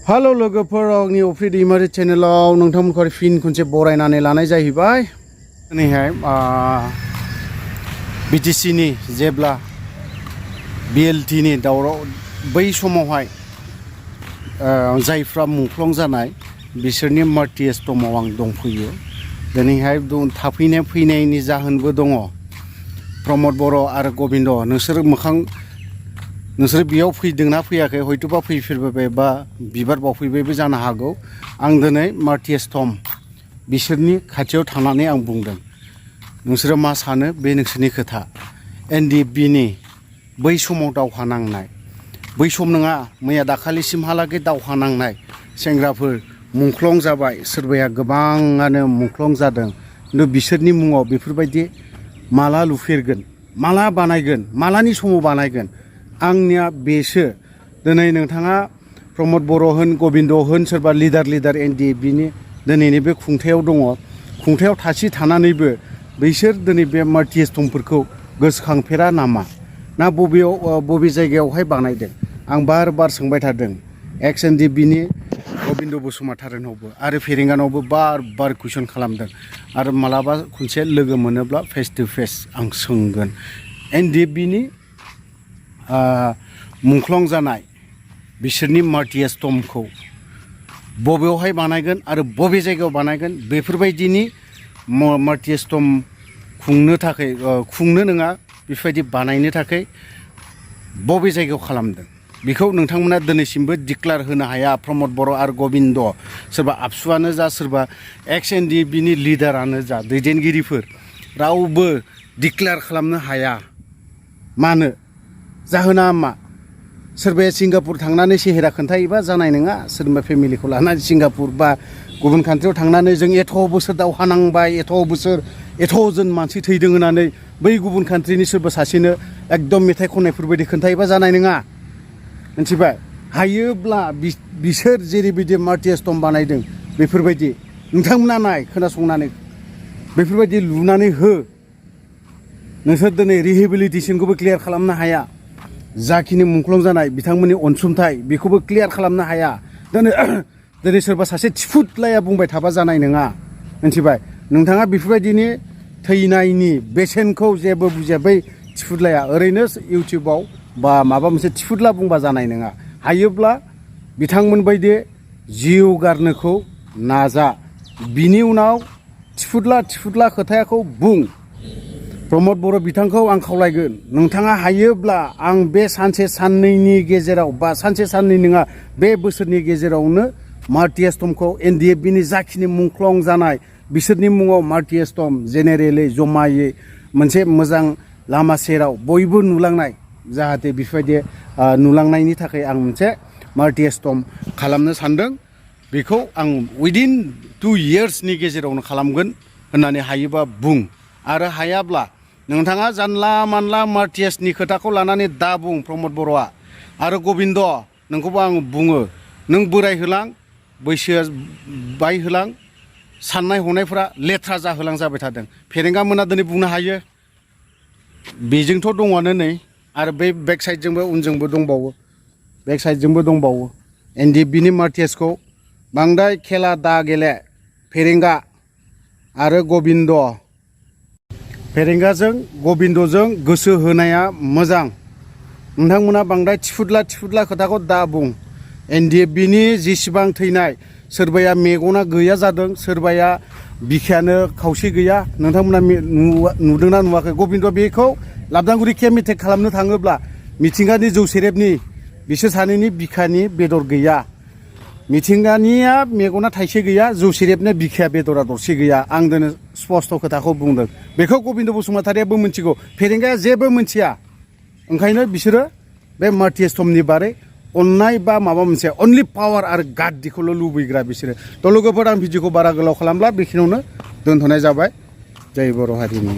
Hello लोगोफोर आंनि अफ्रि दैमारि चेनेलाव नोंथांमोनखौ फिन खनसे बरायनानै लानाय जाहैबाय। दिनैहाय बिटिसिनि जेब्ला बिएलटिनि दावराव बै समावहाय जायफ्रा मुंख्लं जानाय बिसोरनि मार्टिएस टमाव आं दंफैयो। दिनैहाय फैनायनि जाहोनबो दङ। प्रमद बर' आरो गबिन्द नोंसोर बेयाव फैदोंना फैयाखै हयथ'बा फैफेरबाय बा बिबार बावफैबायबो जानो हागौ। आं दिनै मार्टिएस टम बिसोरनि खाथियाव थांनानै आं बुंदों नोंसोरो मा सानो बे नोंसोरनि खोथा। एनडिएफबिनि बै समाव दावहा नांनाय बै सम नङा मैया दाखालिसिमहालागै दावहा नांनाय सेंग्राफोर मुंख्लं जाबाय, सोरबाया गोबाङानो मुंख्लं जादों। खिन्थु बिसोरनि मुङाव बेफोरबायदि माला लुफेरगोन, माला बानायगोन, मालानि समाव बानायगोन आंनिया बेसो। दिनै नोंथाङा प्रमद बर' होन गबिन्द होन सोरबा लिडार एनडिएफबिनि दिनैनि बे खुंथायाव दङ। खुंथायाव थानानैबो बैसोर दिनै बे मार्टिएस टमफोरखौ गोसोखांफेरा नामा? ना बबे जायगायावहाय बानायदों? आं बार सोंबाय थादों एक्स एनडिएफबिनि गबिन्द बसुमतारिनावबो आरो फेरेंगानावबो बार कुइसन खालामदों। आरो मालाबा खनसे लोगो मोनोब्ला फेस टु फेस आं सोंगोन एनडिएफबिनि मुंख्लं जानाय बिसोरनि मार्टिएस टमखौ बबेयावहाय बानायगोन आरो बबे जायगायाव बानायगोन। बेफोरबायदिनि मार्टिएस टम खुंनो नङा बेफोरबायदि बानायनो थाखाय बबे जायगायाव खालामदों बेखौ नोंथांमोना दिनैसिमबो डिक्लेयार होनो हाया। प्रमद बर' आरो गबिन्द सोरबा आबसुआनो जा सोरबा एक्स एनडिएफबिनि लिडारानो जा दैदेनगिरिफोर रावबो डिक्लेयार खालामनो हाया। मानो? जाहोना मा? सोरबाया सिंगापुर थांनानै सेहेरा खोन्थायोबा जानाय नङा। सोरबा फेमिलिखौ लानानै सिंगापुर बा गुबुन कान्ट्रियाव थांनानै जों एथ' बोसोर दावहा नांबाय, एथ'जन मानसि थैदों होननानै बै गुबुन कान्ट्रिनि सोरबा सासेनो एकदम मेथाइ खननायफोरबायदि खोन्थायोबा जानाय नङा। मिथिबाय? हायोब्ला बिसोर जेरैबायदि मार्टिएस टम बानायदों बेफोरबायदि नोंथांमोना नाय खोनासंनानै बेफोरबायदि लुनानै हो। नोंसोर दिनै रिहेबिलिटेसनखौबो क्लियार खालामनो हाया। जाखिनि मुंख्लं जानाय बिथांमोननि अनसुंथाइ बेखौबो क्लियार खालामनो हाया। दिनै सोरबा सासे थिफुदलाया बुंबाय थाबा जानाय नङा। मिथिबाय? नोंथाङा बेफोरबायदिनि थैनायनि बेसेनखौ जेबो बुजिया। बै थिफुदलाया ओरैनो इउटिउबाव बा माबा मोनसे थिफुदला बुंबा जानाय नङा। हायोब्ला बिथांमोन बायदि जिउ गारनोखौ नाजा। बिनि उनाव थिफुदला खोथाखौ बुं। प्रमद बर' बिथांखौ आं खावलायगोन नोंथाङा हायोब्ला आं बे सानसे साननैनि गेजेराव बा सानसे साननै नङा बे बोसोरनि गेजेरावनो मार्टिएस टमखौ एनडिएफबिनि जाखिनि मुंख्लं जानाय बिसोरनि मुङाव मार्टिएस टम जेनेरेलै जमायै मोनसे मोजां लामा सेराव बयबो नुलांनाय जाहाथे बेफोरबायदि नुलांनायनि थाखाय आं मोनसे मार्टिएस टम खालामनो सानदों। बेखौ आं उइदिन 2 इयार्सनि गेजेरावनो खालामगोन होननानै हायोबा बुं। आरो हायाब्ला नोंथाङा जानला मानला मार्टिएसनि खोथाखौ लानानै दा बुं। प्रमद बर'आ आरो गबिन्द नोंखौबो आं बुङो नों बोराय होलां, बैसोआ बायहोलां, साननाय हनायफ्रा लेथ्रा जाहोलां जाबाय थादों। फेरेंगा मोना दिनै बुंनो हायो बेजोंथ' दङआनो नै आरो बै बेक साइडजोंबो उनजोंबो दंबावो। एनडिएफबिनि मार्टिएसखौ बांद्राय खेला दा गेले। फेरेंगा आरो गबिन्द फेरेंगाजों गबिन्दजों गोसो होनाया मोजां। नोंथांमोना बांद्राय थिफुदला खोथाखौ दा बुं। एनडिएफबिनि जेसेबां थैनाय सोरबाया मेगना गैया जादों, सोरबाया बिखायानो खावसे गैया। नोंथांमोना नुदोंना नुवाखै? गबिन्द बेखौ लाबदांगुरि केम्प एटेक खालामनो थाङोब्ला मिथिंगानि जौ सेरेबनि बिसोर सानैनि बिखानि बेदर गैया। मिथिंगानिया मेगना थाइसे गैया, जौ सेरेबना बिखाया बेदरा दरसे गैया। आं दिनै स्पस्ट' खोथाखौ बुंदों। बेखौ गबिन्द बसुमतारियाबो मिथिगौ, फेरेंगाया जेबो मिथिया। ओंखायनो बिसोरो बे मार्टिएस टमनि बारै अननाय बा माबा मोनसे अनलि पावार आरो गाद्दिखौल' लुबैग्रा बिसोरो। थ' लोगोफोर आं भिडिअखौ बारा गोलाव खालामब्ला बेखिनियावनो दोनथ'नाय जाबाय। जय बर' हारिनि।